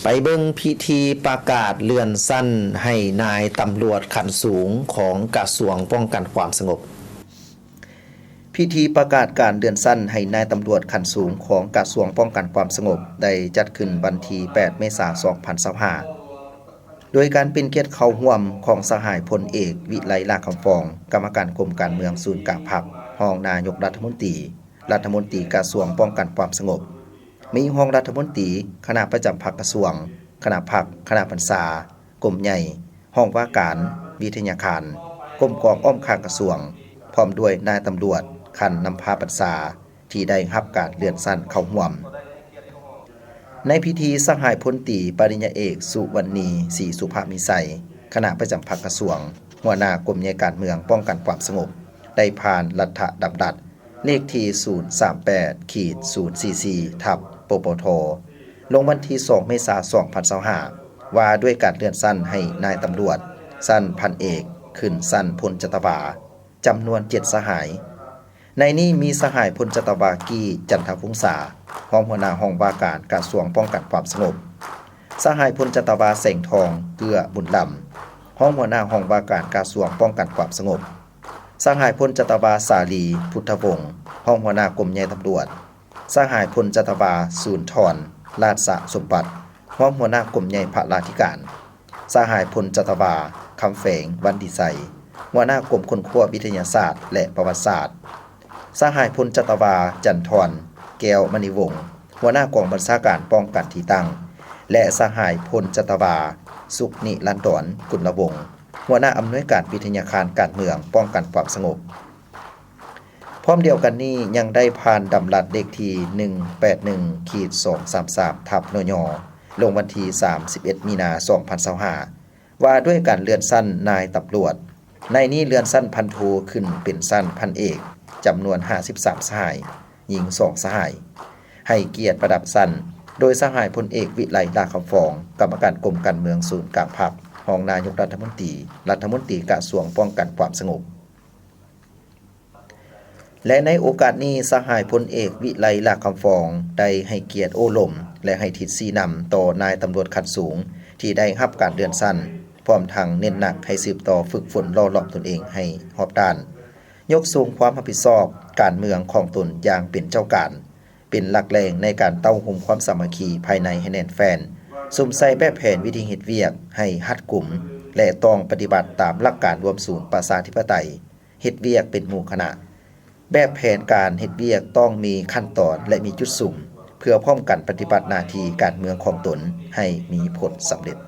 ໄປເບິ່ງພິທີປະກາດເລື່ອນຊັ້ນໃຫ້ນາຍຕຳຫຼວດຂັ້ນສູງຂອງກະຊວງປ້ອງກັນຄວາມສະຫງົບ. ພິທີປະກາດການເລື່ອນຊັ້ນໃຫ້ນາຍຕຳຫຼວດຂັ້ນສູງຂອງກະຊວງປ້ອງກັນຄວາມສະຫງົບ ໄດ້ຈັດຂຶ້ນວັນທີແປດ ເມສາ ສອງພັນຊາວຫ້າ ໂດຍການເປັນກຽດເຂົ້າຮ່ວມຂອງສະຫາຍພົນເອກ ວິໄລ ຫຼ້າຄຳຟອງ ກຳມະການກົມການເມືອງສູນກາງພັກ, ຮອງນາຍົກລັດຖະມົນຕີ, ລັດຖະມົນຕີກະຊວງປ້ອງກັນຄວາມສະຫງົບ, ມີຮອງລັດຖະມົນຕີ, ຄະນະປະຈຳພັກກະຊວງ, ຄະນະພັກ, ຄະນະບັນຊາ, ກົມໃຫຍ່, ຫ້ອງວ່າການ, ວິທະຍາຄານ, ກົມກອງອ້ອມຂ້າງກະຊວງ, ພ້ອມດ້ວຍນາຍຕຳຫຼວດຂັ້ນນຳພາບັນຊາ ທີ່ໄດ້ຮັບການເລື່ອນຊັ້ນເຂົ້າຮ່ວມ. ໃນພິທີ, ສະຫາຍພົນຕີ ປະລິນຍາເອກ ສຸວັນນີ ສີສຸພະມີໄຊ, ຄະນະປະຈຳພັກກະຊວງ, ຫົວໜ້າກົມໃຫຍ່ການເມືອງປ້ອງກັນຄວາມສະຫງົບ, ໄດ້ຜ່ານລັດຖະດຳລັດ ເລກທີ ສູນສາມແປດ ຂີດ ສູນສີ່ສີ່ ທັບ ປປທ ລົງວັນທີ ສອງ ເມສາ ສອງພັນຊາວຫ້າ ວ່າດ້ວຍການເລື່ອນຊັ້ນໃຫ້ນາຍຕຳຫຼວດຊັ້ນພັນເອກຂຶ້ນຊັ້ນພົນຈັດຕະວາ ຈຳນວນເຈັດສະຫາຍ. ໃນນີ້ມີສະຫາຍພົນຈັດຕະວາ ກີ້ ຈັນທະວົງສາ, ຮອງຫົວໜ້າຫ້ອງວ່າການກະຊວງປ້ອງກັນຄວາມສະຫງົບ, ສະຫາຍພົນຈັດຕະວາ ແສງທອງ ເກື້ອບຸນລຳ, ຮອງຫົວໜ້າຫ້ອງວ່າການກະຊວງປ້ອງກັນຄວາມສະຫງົບ, ສະຫາຍພົນຈັດຕະວາ ສາລີ ພຸດທະວົງ, ຮອງຫົວໜ້າກົມໃຫຍ່ຕຳຫຼວດ, ສະຫາຍພົນຈັດຕະວາ ສູນທອນ ລາດສະສົມບັດ, ຮອງຫົວໜ້າກົມໃຫຍ່ພະລາທິການ, ສະຫາຍພົນຈັດຕະວາ ຄຳແຝງ ວັນດີໄຊ, ຫົວໜ້າກົມຄົ້ນຄວ້າວິທະຍາສາດ ແລະ ປະຫວັດສາດ, ສະຫາຍພົນຈັດຕະວາ ຈັນທອນ ແກ້ວມະນີວົງ, ຫົວໜ້າກອງບັນຊາການປ້ອງກັນທີ່ຕັ້ງ ແລະ ສະຫາຍພົນຈັດຕະວາ ສຸກນິລັນດອນ ກຸນລະວົງ, ຫົວໜ້າອຳນວຍການວິທະຍາຄານການເມືອງປ້ອງກັນຄວາມສະຫງົບ. ພ້ອມດຽວກັນນີ້ ຍັງໄດ້ຜ່ານດຳລັດເລກທີ ໜຶ່ງແປດໜຶ່ງ ຂີດ ສອງສາມສາມ ທັບ ນຍ ລົງວັນທີ ສາມສິບເອັດ ມີນາ ສອງພັນຊາວຫ້າ ວ່າດ້ວຍການເລື່ອນຊັ້ນນາຍຕຳຫຼວດ. ໃນນີ້ເລື່ອນຊັ້ນພັນໂທຂຶ້ນເປັນຊັ້ນພັນເອກ ຈຳນວນ ຫ້າສິບສາມ ສະຫາຍ, ຍິງ ສອງ ສະຫາຍ, ໃຫ້ກຽດປະດັບຊັ້ນໂດຍສະຫາຍພົນເອກ ວິໄລ ຫຼ້າຄຳຟອງ, ກຳມະການກົມການເມືອງສູນກາງພັກ, ຮອງນາຍົກລັດຖະມົນຕີ, ລັດຖະມົນຕີກະຊວງປ້ອງກັນຄວາມສະຫງົບ. ແລະ ໃນໂອກາດນີ້ ສະຫາຍພົນເອກ ວິໄລ ຫຼ້າຄຳຟອງ ໄດ້ໃຫ້ກຽດໂອ້ລົມ ແລະ ໃຫ້ທິດຊີ້ນຳຕໍ່ນາຍຕຳຫຼວດຂັ້ນສູງທີ່ໄດ້ຮັບການເລື່ອນຊັ້ນ, ພ້ອມທັງເນັ້ນໜັກໃຫ້ສືບຕໍ່ຝຶກຝົນຫຼໍ່ຫຼອມຕົນເອງໃຫ້ຮອບດ້ານ, ຍົກສູງຄວາມຮັບຜິດຊອບການເມືອງຂອງຕົນຢ່າງເປັນເຈົ້າການ, ເປັນຫຼັກແຫຼ່ງໃນການເຕົ້າໂຮມຄວາມສາມັກຄີພາຍໃນໃຫ້ແໜ້ນແຟ້ນ, ສຸມໃສ່ແບບແຜນວິທີເຮັດວຽກໃຫ້ຮັດກຸມ ແລະ ຕ້ອງປະຕິບັດຕາມຫຼັກການລວມສູນປະຊາທິປະໄຕ, ເຮັດວຽກເປັນໝູ່ຄະນະ. ແບບແຜນການເຮັດວຽກຕ້ອງມີຂັ້ນຕອນ ແລະ ມີຈຸດສຸມ ເພື່ອພ້ອມກັນປະຕິບັດໜ້າທີ່ການເມືອງຂອງຕົນໃຫ້ມີຜົນສຳເລັດ.